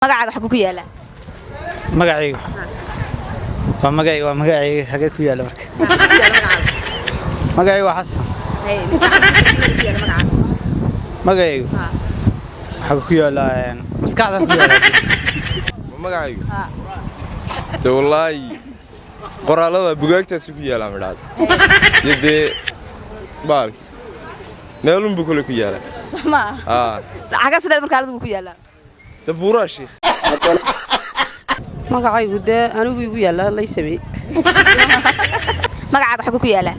Magacaaga xaguu ku yaala? Magacaygu waa magacayga, waa magacayga xagee ku yaala? Marka magacaygu waa Xasan. Magacaygu waxaa ku yaala maskaxda ku yaala. Magacaygu de wallaahi qoraalada bugaagtaasi ku yaalaa midhaad iyo dee baalki meelunbuu kale ku yaalaa. Soo aa. Xagga sideed marka adigu ku yaala? De buuraa shiikh. Magacaygu dee anigu igu yaallaa lay sameey. Magacaaga xaguu ku yaala?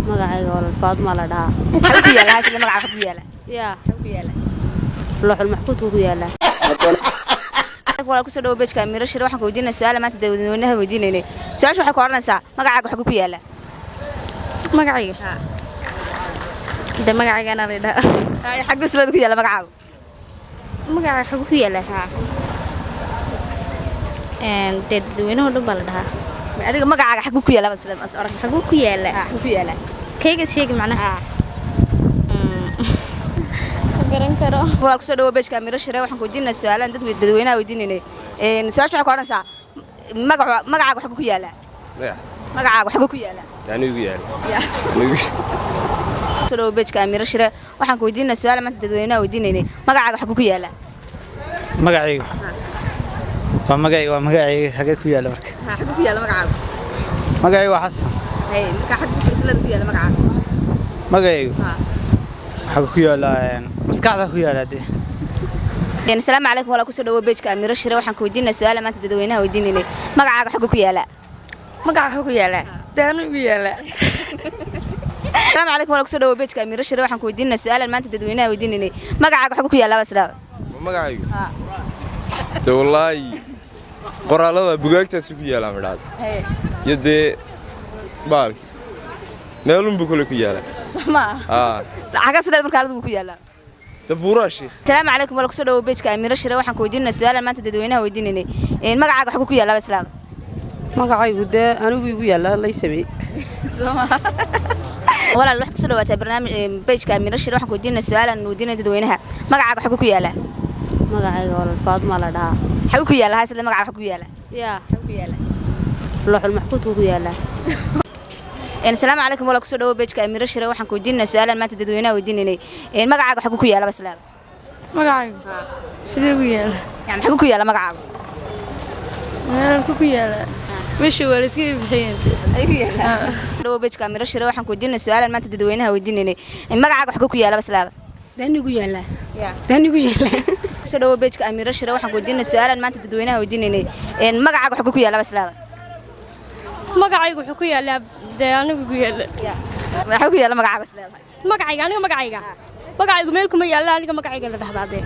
Magacayga walaal Faaduma la dhahaa. Xaguu ku yaala? Sida magacaaga xaguu ku yaala? Yaa. Xaguu ku yaala? Looxul maxfuudka ku yaalaa. Walaal, kusoo dhawo page-ka Amiiro Shire. Waxaan ku weydiinaa su'aal maanta dadweynaha weydiinaynay. Su'aasha waxay ku odhanaysaa: magacaaga xaguu ku yaala? Magacayga de magacayga anaa la dhahaa. Xaguu sideed ku yaala magacaagu? Magacayga xagu ku yaalaa dee dadweynaho dhan baa la dhahaa. Adiga magacaaga xaguu ku yaala baad sideed as oran? Xaguu ku yaalaa? Xaguu ku yaala? Kayga sheegi macnaha ma garan karo. Walaal, kusoo dhawo page-ka Amiiro Shire. Waxaan ku weydiinaa su'aalaan dadweynaha weydiinaynay. Su'aasha waxay ku odhanaysaa: magacaaga xaguu ku yaala? Magac? Magacaaga xaguu ku yaala? Anigu yaala anigu. Kusoo dhawo page-ka Amiiro Shire. Waxaan ku weydiinaa su'aal maanta dadweynaha weydiinaynay: magacaaga xaguu ku yaala? Magacaygu waa magacayga, waa magacayga xagee ku yaala? Marka Xaguu ku yaala magacaagu? Magacaygu waa Xasan. Marka xaguu islada ku yaala magacaagu? Magacaygu waxaa ku yaala maskaxda ku yaala dee. Asalaamu calaykum walaal, kusoo dhawo page-ka Amiiro Shire. Waxaan ku weydiinaa su'aal maanta dadweynaha weydiinaynay: magacaaga xaguu ku yaala? Magaca xagu ku yaalaa dee anigu igu yaalaa. Asalaamu calaykum walaal, kusoo dhawo page-ka Amiiro Shire. Waxaan ku weydiinaa su'aal maanta dadweynaha weydiinaynay: magacaaga xaguu ku yaala baad isdhaada? Magacaygu de wallaahi qoraalada bugaagtaasi ku yaalaa midhaad iyo dee baalki meelunbuu kale ku yaalaa. Soo aa. Xagga sideed marka adigu ku yaala? De buuraa shiikh. Asalaamu calaykum walaal, kusoo dhawo page-ka Amiiro Shire. Waxaan ku weydiinaa su'aal maanta dadweynaha weydiinaynay: magacaaga xaguu ku yaala baad isdhaada? Magacaygu dee anigu igu yaallaa lay sameey. Walaal, waxaad kusoo dhawaataa barnaamij page-ka Amiiro Shire. Waxaan ku weydiinaa su'aal aan weydiinay dadweynaha: magacaaga xaguu ku yaala? Magacayga walaal Faaduma la dhahaa. Xaguu ku yaala? Sida magacaaga xaguu ku yaala? Yaa. Xaguu ku yaala? Looxul maxfuudka ku yaalaa. Asalaamu calaykum walaal, kusoo dhawo page-ka Amiiro Shire. Waxaan ku weydiinaa su'aal maanta dadweynaha weydiinaynay: magacaaga xaguu ku yaala baad isdhaada? Magacaygu sidee ugu yaala? Yani xaguu ku yaala magacaagu? Meelku ku yaala meesha waalidka i bixiyeen. Dhawo page-ka Amiiro Shire. Waxaan ku weydiinaa su'aal maanta dadweynaha weydiinaynay: magacaaga xaguu ku yaala baad isdhaada? Danigu yaallaa, danigu yaallaa. Kusoo dhawo page-ka Amiiro Shire. Waxaan ku weydiinaa su'aal maanta dadweynaha weydiinaynay: magacaaga xaguu ku yaala baad isdhaada? Magacaygu wuxuu ku yaalaa dee anigu ku yaala. Maxaa ku yaala magacaaga isleedahay? Magacayga aniga magacaygu meel kuma yaalla, aniga magacayga la dhahdaa dee.